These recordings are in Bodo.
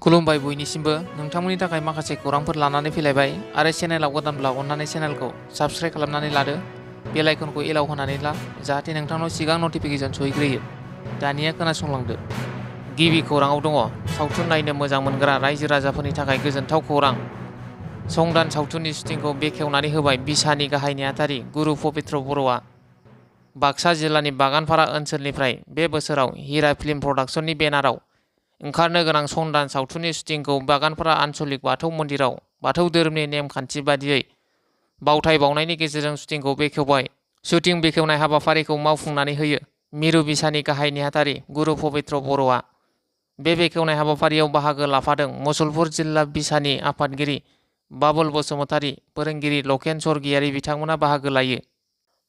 खुलुमबाय बयनिसिमबो नोंथांमोननि थाखाय माखासे खौरांफोर लानानै फैलायबाय आरो चेनेलाव गोदानब्ला अन्नानै चेनेलखौ साबस्क्राइब खालामनानै लादो बेल आइकनखौ एलाव होनानै ला जाहाथे नोंथांनाव सिगां नटिफिकेसन सहैग्रोयो। दानिया खोनासंलांदो। गिबि खौराङाव दङ सावथुन नायनो मोजां मोनग्रा रायजो राजाफोरनि थाखाय गोजोनथाव खौरां। संदान सावथुननि शुटिंखौ बेखेवनानै होबाय बिसानि गाहाय नेहाथारि गुरु पबित्र बर'आ। बाक्सा जिल्लानि बागानपारा ओनसोलनिफ्राय बे बोसोराव हिरा फिल्म प्रडाक्शननि बेनाराव ओंखारनो गोनां संदान सावथुननि शुटिंखौ बागानपारा आन्चलिक बाथौ मन्दिराव बाथौ धोरोमनि नेमखान्थि बादियै बावथाय बावनायनि गेजेरजों शुटिंखौ बेखेवबाय। शुटिं बेखेवनाय हाबाफारिखौ मावफुंनानै होयो मिरु बिसानि गाहाय नेहाथारि गुरु पबित्र बर'आ। बे बेखेवनाय हाबाफारियाव बाहागो लाफादों मुसलपुर जिल्ला बिसानि आफादगिरि बाबुल बसुमतारी, फोरोंगिरि लकेन स्वर्गियारि बिथांमोना बाहागो लायो।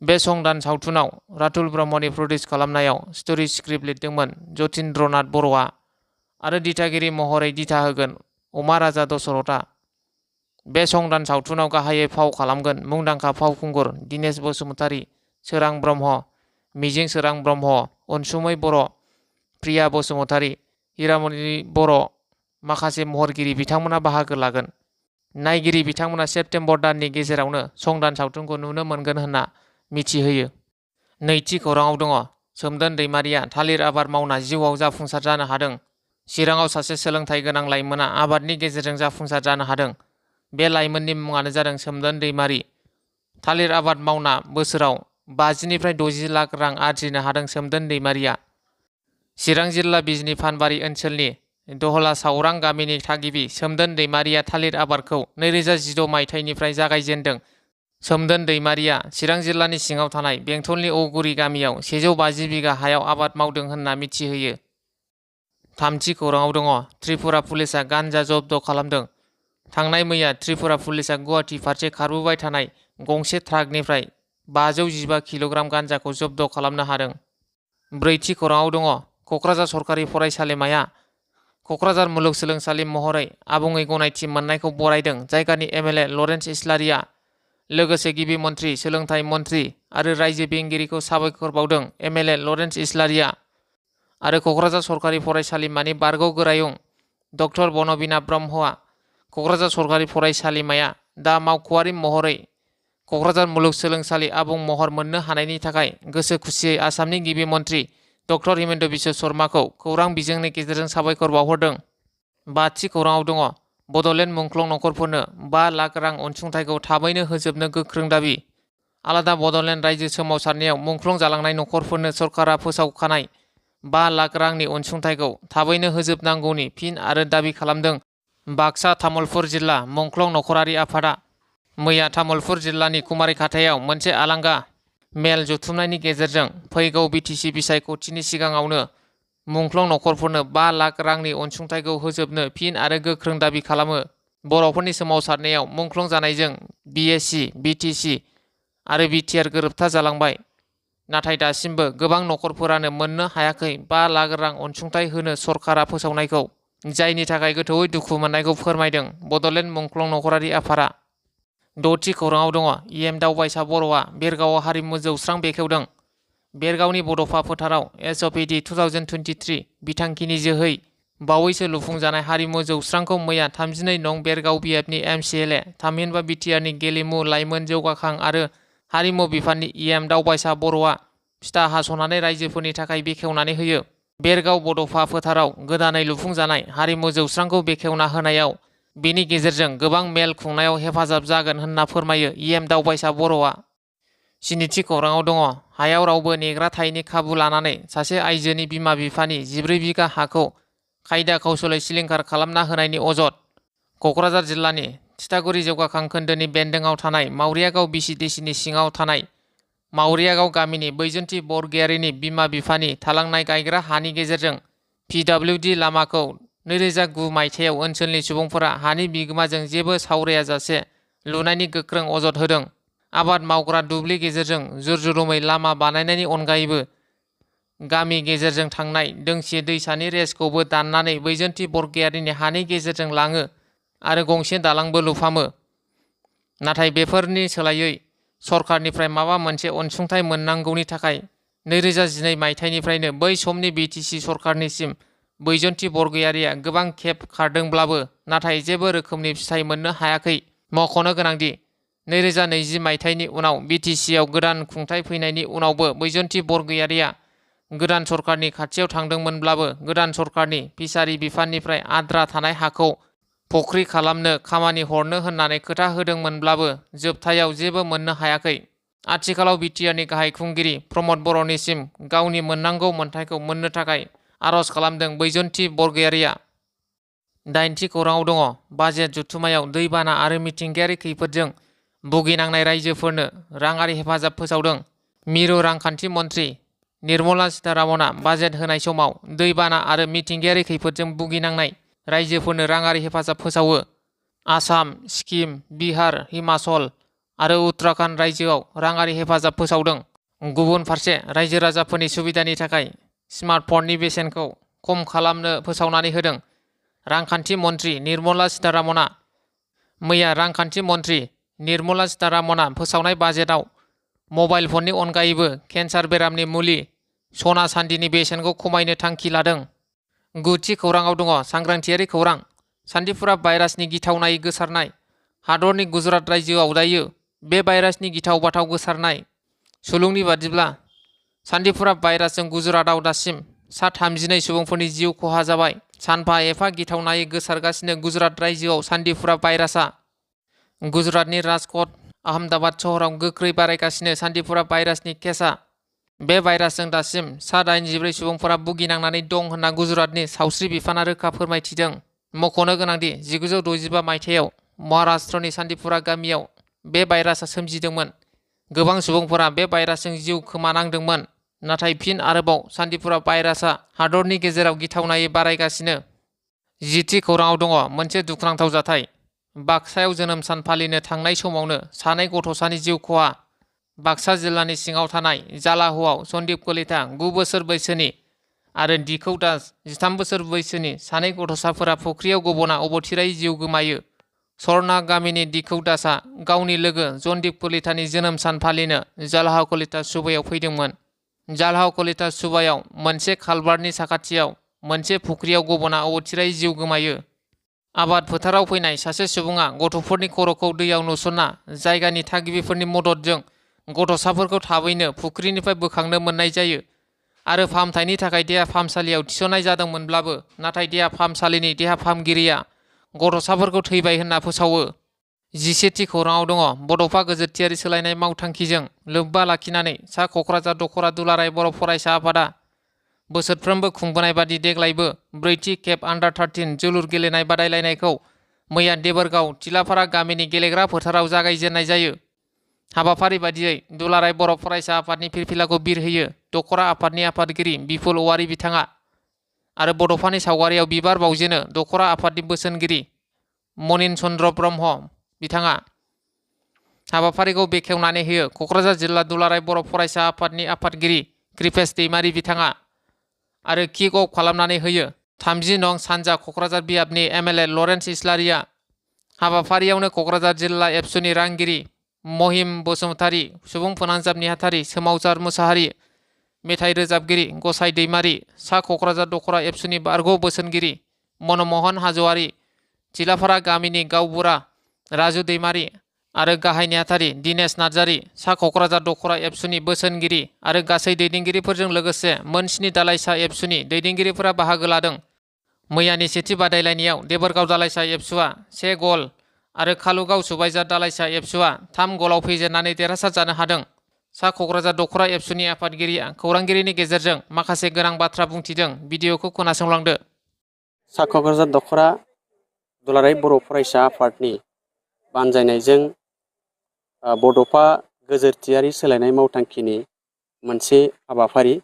बे संदान सावथुनाव रातुल ब्रह्मनि प्रडिउस खालामनायाव स्ट'री स्क्रिप्ट लिरदोंमोन जतीन्द्रनाथ बर'आ आरो दिथागिरि महरै दिथा होगोन अमा राजा दशरथआ। बे संदान सावथुनाव गाहायै फाव खालामगोन मुंदांखा फावखुंगुर दिनेश बसुमतारी, सोरां ब्रह्म, मिजिं सोरां ब्रह्म, अनसुमै बर', प्रिया बसुमतारी, हिरामणि बर', माखासे महरगिरि बिथांमोना बाहागो लागोन। नायगिरि बिथांमोना सेप्तेम्बर दाननि गेजेरावनो संदान सावथुनखौ नुनो मोनगोन होनना मिथिहोयो। नैथि खौराङाव दङ सोमदोन दैमारिया थालिर आबाद मावना जिउआव जाफुंसार जानो हादों। चिराङाव सासे सोलोंथाइ गोनां लाइमोना आबादनि गेजेरजों जाफुंसार जानो हादों। बे लाइमोननि मुङानो जादों सोमदोन दैमारि। थालिर आबाद मावना बोसोराव 50 निफ्राय 60 लाख रां आरजिनो हादों सोमदोन दैमारिया। चिरां जिल्ला बिजनी फानबारि ओनसोलनि दहला सावरां गामिनि थागिबि सोमदोन दैमारिया थालिर आबादखौ 2016 मायथाइनिफ्राय जागायजेनदों। सोमदोन दैमारिया चिरां जिल्लानि सिङाव थानाय बेंटलनि औगुरि गामियाव 150 बिगा हायाव आबाद मावदों होनना मिथिहोयो। थामथि खौराङाव दङ त्रिपुरा पुलिसा गान्जा जब्द खालामदों। थांनाय मैया त्रिपुरा पुलिसा गुवाहाटि फारसे खारबोबाय थानाय गंसे ट्राकनिफ्राय 515 किल'ग्राम गान्जाखौ जब्द खालामनो हादों। ब्रैथि खौराङाव दङ क'क्राझार सरकारि फरायसालिमाया क'क्राझार मुलुगसोलोंसालि महरै आबुङै गनायथि मोननायखौ बरायदों जायगानि एमएलए लरेन्स इस्लारिया। लोगोसे गिबि मन्थ्रि, सोलोंथाइ मन्थ्रि आरो रायजो बेंगिरिखौ साबायखर बावदों एमएलए लरेन्स इस्लारिया आरो क'क्राझार सरकारि फरायसालिमानि बारग' गोरायुं डक्टर बनबिना ब्रह्मआ। क'क्राझार सरकारि फरायसालिमाया दा मावख'आरि महरै क'क्राझार मुलुगसोलोंसालि आबुं महर मोननो हानायनि थाखाय गोसो खुसियै आसामनि गिबि मन्थ्रि डक्टर हिमन्त बिश्व शर्माखौ खौरां बिजोंनि गेजेरजों साबायखर बावहरदों। बाथि खौराङाव दङ बड'लेण्ड मुंख्लं नखरफोरनो 5 लाख रां अनसुंथाइखौ थाबैनो होजोबनो गोख्रों दाबि। आलादा बड'लेण्ड रायजो सोमावसारनायाव मुंख्लं जालांनाय नखरफोरनो सरकारा फोसावखानाय 5 लाख रांनि अनसुंथाइखौ थाबैनो होजोबनांगौनि फिन आरो दाबि खालामदों बाक्सा तामुलपुर जिल्ला मुंख्लं नखरारि आफादा। मैया तामुलपुर जिल्लानि कुमारिखाथायाव मोनसे आलांगा मेल जथुमनायनि गेजेरजों फैगौ बिटिसि बिसायख'थिनि सिगाङावनो मुंख्लं नखरफोरनो 5 लाख रांनि अनसुंथाइखौ होजोबनो फिन आरो गोख्रों दाबि खालामो। बर'फोरनि सोमावसारनायाव मुंख्लं जानायजों बिएसि, बिटिसि आरो बिटिआर गोरोबथा जालांबाय। नाथाय दासिमबो गोबां नखरफोरानो मोननो हायाखै 5 लाख रां अनसुंथाइ होनो सरकारा फोसावनायखौ, जायनि थाखाय गोथौयै दुखु मोननायखौ फोरमायदों बड'लेण्ड मुंख्लं नखरारि आफादा। द'थि खौराङाव दङ इएम दावबायसा बर'आ बेरगावआव हारिमु जौस्रां बेखेवदों। बेरगावनि बड'फा फोथाराव एसअपिडि 2023 बिथांखिनि जोहै बावैसो लुफुंजानाय हारिमु जौस्रांखौ मैया 32 नं बेरगाव बिएफनि एमसिएलए थामहिनबा बिटिआरनि गेलेमु, लाइमोन जौगाखां आरो हारिमु बिफाननि इएम दावबायसा बर'आ फिथा हास'नानै रायजोफोरनि थाखाय बेखेवनानै होयो। बेरगाव बड'फा फोथाराव गोदानै लुफुंजानाय हारिमु जौस्रांखौ बेखेवना होनायाव बेनि गेजेरजों गोबां मेल खुंनायाव हेफाजाब जागोन होनना फोरमायो इएम दावबायसा बर'आ। स्निथि खौराङाव दङ हायाव रावबो नेग्रा थायैनि खाबु लानानै सासे आइजोनि बिमा बिफानि 14 बिगा हाखौ खायदा कौशलै सिलिंखार खालामना होनायनि अजद। क'क्राझार जिल्लानि थिथागुरि जौगाखां खोन्दोनि बेन्दोंआव थानाय मावरियागाव बिसिडिसिनि सिङाव थानाय मावरियागाव गामिनि बैजोन्थि बरगयारिनि बिमा बिफानि थालांनाय गायग्रा हानि गेजेरजों पिडब्लिउडि लामाखौ 2009 मायथाइयाव ओनसोलनि सुबुंफोरा हानि बिगोमाजों जेबो सावरायाजासे लुनायनि गोख्रों अजद होदों। आबाद मावग्रा दुब्लि गेजेरजों जुर-जुरुमै लामा बानायनायनि अनगायैबो गामि गेजेरजों थांनाय दोंसे दैसानि रेसखौबो दाननानै बैजोन्थि बरगयारिनि हानि गेजेरजों लाङो आरो गंसे दालांबो लुफामो। नाथाय बेफोरनि सोलायै सरकारनिफ्राय माबा मोनसे अनसुंथाइ मोननांगौनि थाखाय 2012 मायथाइनिफ्रायनो बै समनि बिटिसि सरकारनिसिम बैजयन्ती बरगयारिया गोबां खेब खारदोंब्लाबो नाथाय जेबो रोखोमनि फिथाइ मोननो हायाखै। मख'नो गोनांदि 2020 मायथाइनि उनाव बिटिसिआव गोदान खुंथाय फैनायनि उनावबो बैजयन्ती बरगयारिया गोदान सरकारनि खाथियाव थांदोंमोनब्लाबो गोदान सरकारनि फिसारि बिफाननिफ्राय आद्रा थानाय हाखौ फख्रि खालामनो खामानि हरनो होननानै खोथा होदोंमोनब्लाबो जोबथायाव जेबो मोननो हायाखै। आथिखालाव बिटिआरनि गाहाय खुंगिरि प्रमद बर'निसिम गावनि मोननांगौ मोन्थाइखौ मोननो थाखाय आर'ज खालामदों बैजयन्ती बरगयारिया। 8थि खौराङाव दङ बाजेट जथुम्मायाव दैबाना आरो मिथिंगायारि खैफोदजों भुगिनांनाय रायजोफोरनो राङारि हेफाजाब फोसावदों। मिरु रांखान्थि मन्थ्रि निर्मला सीतारामना बाजेट होनाय समाव दैबाना आरो मिथिंगायारि खैफोदजों भुगिनांनाय रायजोफोरनो राङारि हेफाजाब फोसावो। आसाम, सिक्किम, बिहार, हिमाचल आरो उत्तराखन्ड रायजोआव राङारि हेफाजाब फोसावदों। गुबुन फारसे रायजो राजाफोरनि सुबिदानि थाखाय स्मार्टफननि बेसेनखौ खम खालामनो फोसावनानै होदों। रांखान्थि मन्थ्रि निर्मला सीतारामना मैया रांखान्थि मन्थ्रि निर्मला सीतारामना फोसावनाय बाजेटआव मबाइल फननि अनगायैबो केन्सार बेरामनि मुलि, सना चान्दिनि बेसेनखौ खमायनो थांखि लादों। 9थि खौराङाव दङ सांग्रांथियारि खौरां। सान्तिपुरा भाइरासनि गिथावनायै गोसारनाय। हादरनि गुजरात रायजोआव दायो बे भाइरासनि गिथाव बाथाव गोसारनाय। सुलुंनि बादिब्ला सान्तिपुरा भाइरासजों गुजरातआव दासिम सा 32 सुबुंफोरनि जिउ खहा जाबाय। सानफा एफा गिथावनायै गोसारगासिनो गुजरात रायजोआव सान्तिपुरा भाइरासआ। गुजरातनि राजक'ट, आहमदाबाद सहराव गोख्रै बारायगासिनो सान्तिपुरा भाइरासनि केसआ। बे भाइरासजों दासिम सा 84 सुबुंफोरा भुगिनांनानै दं होनना गुजरातनि सावस्रि बिफाना रोखा फोरमायथिदों। मख'नो गोनांदि 1965 मायथाइयाव महाराष्ट्रनि सान्तिपुरा गामियाव बे भाइरासआ सोमजिदोंमोन। गोबां सुबुंफोरा बे भाइरासजों जिउ खोमानांदोंमोन। नाथाय फिन आरोबाव सान्तिपुरा भाइरासआ हादरनि गेजेराव गिथावनायै बारायगासिनो। 10थि खौराङाव दङ मोनसे दुखुनांथाव जाथाय। बाक्सायाव जोनोम सान फालिनो थांनाय समावनो सानै गथ'सानि जिउ खहा। बाक्सा जिल्लानि सिङाव थानाय जालाहुआव सन्दीप कलिता 9 बोसोर बैसोनि आरो दिखौ दास 13 बोसोर बैसोनि सानै गथ'साफोरा फुख्रियाव गबना अबथिरायै जिउ गोमायो। सरना गामिनि दिखौ दासआ गावनि लोगो सन्दीप कलितानि जोनोम सान फालिनो जालाहाव कलिता सुबायाव फैदोंमोन। जालाहाव कलिता सुबायाव मोनसे खालभार्टनि साखाथियाव मोनसे फुख्रियाव गबना अबथिरायै जिउ गोमायो। आबाद फोथाराव फैनाय सासे सुबुङा गथ'फोरनि खर'खौ दैयाव नुसनना जायगानि थागिबिफोरनि मददजों गथ'साफोरखौ थाबैनो फुख्रिनिफ्राय बोखांनो मोननाय जायो आरो फाहामथायनि थाखाय देहा फाहामसालियाव थिसननाय जादोंमोनब्लाबो नाथाय देहा फाहामसालिनि देहा फाहामगिरिया गथ'साफोरखौ थैबाय होनना फोसावो। 11थि खौराङाव दङ बड'फा गोजोरथियारि सोलायनाय मावथांखिजों लोब्बा लाखिनानै सा क'क्राझार दख'रा दुलाराय बर' फरायसा आफादा बोसोरफ्रोमबो खुंबोनाय बादि देग्लायबो 4थि खेब आन्डार 13 जोलुर गेलेनाय बादायलायनायखौ मैया देबोरगाव तिलाफारा गामिनि गेलेग्रा फोथाराव जागायजेननाय जायो। हाबाफारि बादियै दुलाराय बर' फरायसा आफादनि फिरफिलाखौ बिरहोयो दख'रा आफादनि आफादगिरि बिपुल औवारी बिथाङा आरो बड'फानि सावगारियाव बिबार बावजेनो दख'रा आफादनि बोसोनगिरि मनिन चन्द्र ब्रह्म बिथाङा। हाबाफारिखौ बेखेवनानै होयो क'क्राझार जिल्ला दुलाराय बर' फरायसा आफादनि आफादगिरि कृपेश दैमारी बिथाङा आरो किक अफ खालामनानै होयो 30 नं सानजा क'क्राझार बियाबनि एमएलए लरेन्स इस्लारिया। हाबाफारियावनो क'क्राझार जिल्ला एबसुनि रांगिरि महिम बसुमतारी, सुबुं फोनांजाब नेहाथारि सोमावसार मुसाहारि, मेथाइ रोजाबगिरि गसाइ दैमारी, सा क'क्राझार दख'रा एबसुनि बारग' बोसोनगिरि मनमहन हाज'वारी, तिलाफारा गामिनि गावबुरा राजु दैमारी आरो गाहाय नेहाथारि दिनेश नार्जारी, सा क'क्राझार दख'रा एबसुनि बोसोनगिरि आरो गासै दैदेनगिरिफोरजों लोगोसे मोन 7 दालाइसा एबसुनि दैदेनगिरिफोरा बाहागो लादों। मैयानि सेथि बादायलायनायाव देबोरगाव दालाइसा एबसुआ 1 गल आरो कालुगाव सुबाइजार दालाइसा एबसुआ 3 गलाव फेजेननानै देरहासार जानो हादों। सा क'क्राझार दख'रा एबसुनि आफादगिरिया खौरांगिरिनि गेजेरजों माखासे गोनां बाथ्रा बुंथिदों। भिडिअखौ खोनासंलांदो। सा क'क्राझार दख'रा दुलाराय बर' फरायसा आफादनि बानजायनायजों बड'फा गोजोरथियारि सोलायनाय मावथांखिनि मोनसे हाबाफारि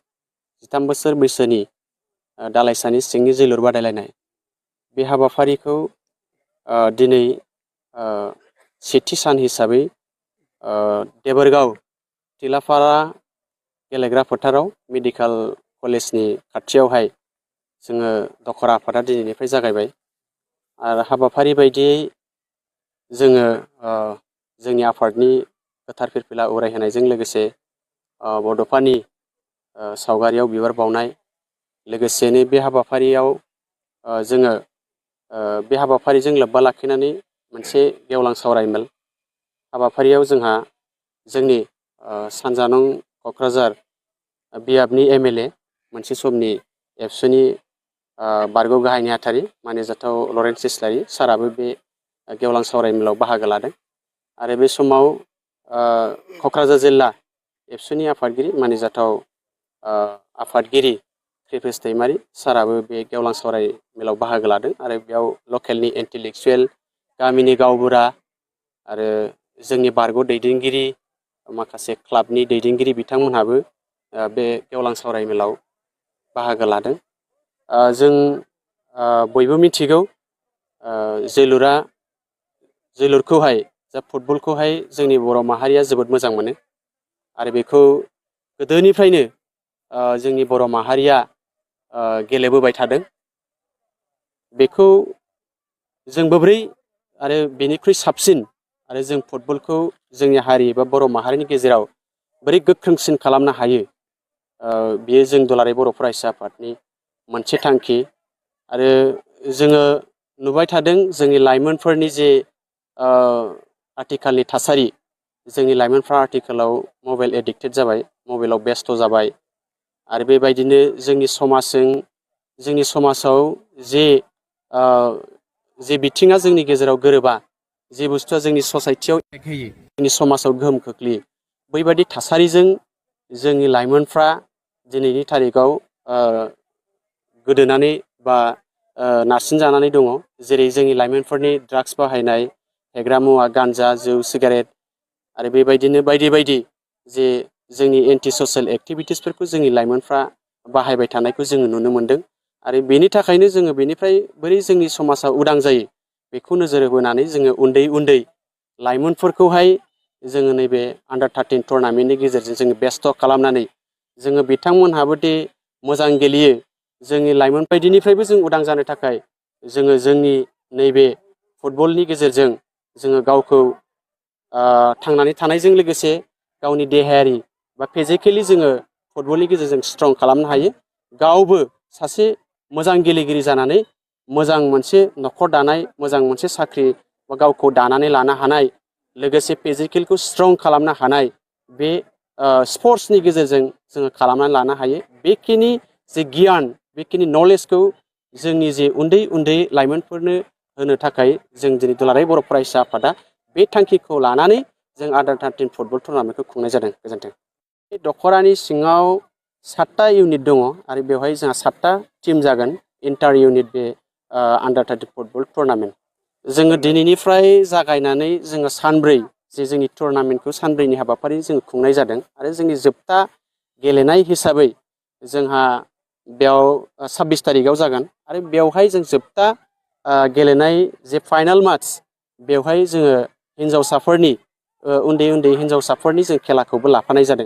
13 बोसोर बैसोनि दालाइसानि सिंनि जोलुर बादायलायनाय। बे हाबाफारिखौ दिनै सेथि सान हिसाबै देबोरगाव तिलाफारा गेलेग्रा फोथाराव मेडिकेल कलेजनि खाथियावहाय जोङो दख'रा आफादा दिनैनिफ्राय जागायबाय आरो हाबाफारि बायदियै जोङो जोंनि आफादनि गोथार फिरफिला उरायहोनायजों लोगोसे बड'फानि सावगारियाव बिबार बावनाय लोगोसेनो बे हाबाफारियाव जोङो बे हाबाफारिजों लोब्बा लाखिनानै मोनसे गेवलां सावरायमेल हाबाफारियाव जोंहा जोंनि सानजा नं क'क्राझार बियाबनि MLA मोनसे समनि एबसुनि बारग' गाहाय नेहाथारि मानिजाथाव लरेन्स इस्लारि साराबो बे गेवलां सावरायमेलाव बाहागो लादों आरो बे समाव क'क्राझार जिल्ला एबसुनि आफादगिरि मानिजाथाव आफादगिरि कृपेश दैमारि साराबो बे गेवलां सावरायमेलाव बाहागो लादों आरो बेयाव लकेलनि इन्टेलेक्सुवेल गामिनि गावबुरा आरो जोंनि बारग' दैदेनगिरि माखासे क्लाबनि दैदेनगिरि बिथांमोनहाबो बे गेवलां सावरायमेलाव बाहागो लादों। जों बयबो मिथिगौ जोलुरखौहाय फुटबलखौहाय जोंनि बर' माहारिया जोबोद मोजां मोनो आरो बेखौ गोदोनिफ्रायनो जोंनि बर' माहारिया गेलेबोबाय थादों। बेखौ जों बोरै आरो बेनिख्रुइ साबसिन आरो जों फुटबलखौ जोंनि हारि एबा बर' माहारिनि गेजेराव बोरै गोख्रोंसिन खालामनो हायो बेयो जों दुलाराय बर' फरायसा आफादनि मोनसे थांखि आरो जोङो नुबाय थादों जोंनि लाइमोनफोरनि जे आथिखालनि थासारि जोंनि लाइमोनफ्रा आथिखालाव मबाइल एडिक्टेड जाबाय मबाइलाव बेस्थ' जाबाय आरो बेबायदिनो जोंनि समाजाव जे बिथिङा जोंनि गेजेराव गोरोबा जे बुस्थुआ जोंनि ससाइटियाव जोंनि समाजाव गोहोम खोख्लैयो बैबायदि थासारिजों जोंनि लाइमोनफ्रा दिनैनि थारिखआव गोदोनानै बा नारसिनजानानै दङ। जेरै जोंनि लाइमोनफोरनि ड्राग्स बाहायनाय फेग्रा मुवा गान्जा जौ सिगारेट आरो बेबायदिनो बायदि बायदि जे जोंनि एन्टि ससियेल एक्टिभिटिसफोरखौ जोंनि लाइमोनफ्रा बाहायबाय थानायखौ जोङो नुनो मोन्दों आरो बेनि थाखायनो जोङो बेनिफ्राय बोरै जोंनि समाजा उदां जायो बेखौ नोजोर बोनानै जोङो उन्दै लाइमोनफोरखौहाय जोङो नैबे अंडार-13 टुर्नामेन्टनि गेजेरजों जोङो बेस्थ' खालामनानै जोङो बिथांमोनहाबो दि मोजां गेलेयो जोंनि लाइमोन बायदिनिफ्रायबो जों उदां जानो थाखाय जोङो जोंनि नैबे फुटबलनि गेजेरजों जोङो गावखौ थांनानै थानायजों लोगोसे गावनि देहायारि बा फिजिकेलि जोङो फुटबलनि गेजेरजों स्ट्रं खालामनो हायो। गावबो सासे मोजां गेलेगिरि जानानै मोजां मोनसे न'खर दानाय मोजां मोनसे साख्रि बा गावखौ दानानै लानो हानाय लोगोसे फिजिकेलखौ स्ट्रं खालामनो हानाय बे स्पर्ट्सनि गेजेरजों जोङो खालामनानै लानो हायो। बेखिनि जे गियान बेखिनि नलेजखौ जोंनि जे उन्दै लाइमोनफोरनो होनो थाखाय जों दिनै दुलाराय बर' फरायसा आफादा बे थांखिखौ लानानै जों अंडार-13 फुटबल टुर्नामेन्टखौ खुंनाय जादों। गोजोन्थों। बे दख'रानि सिङाव 7टा इउनिट दङ आरो बेवहाय जोंहा 7टा टिम जागोन इन्टार इउनिट बे अंडार-13 फुटबल टुर्नामेन्ट। जोङो दिनैनिफ्राय जागायनानै जोङो सानब्रै जे जोंनि टुर्नामेन्टखौ सानब्रैनि हाबाफारि जोङो खुंनाय जादों आरो जोंनि जोबथा गेलेनाय हिसाबै जोंहा बेयाव 26 तारिखआव जागोन आरो बेवहाय जों जोबथा गेलेनाय जे फाइनाल माच बेवहाय जोङो हिन्जावसाफोरनि उन्दै हिन्जावसाफोरनि जों खेलाखौबो लाफानाय जादों।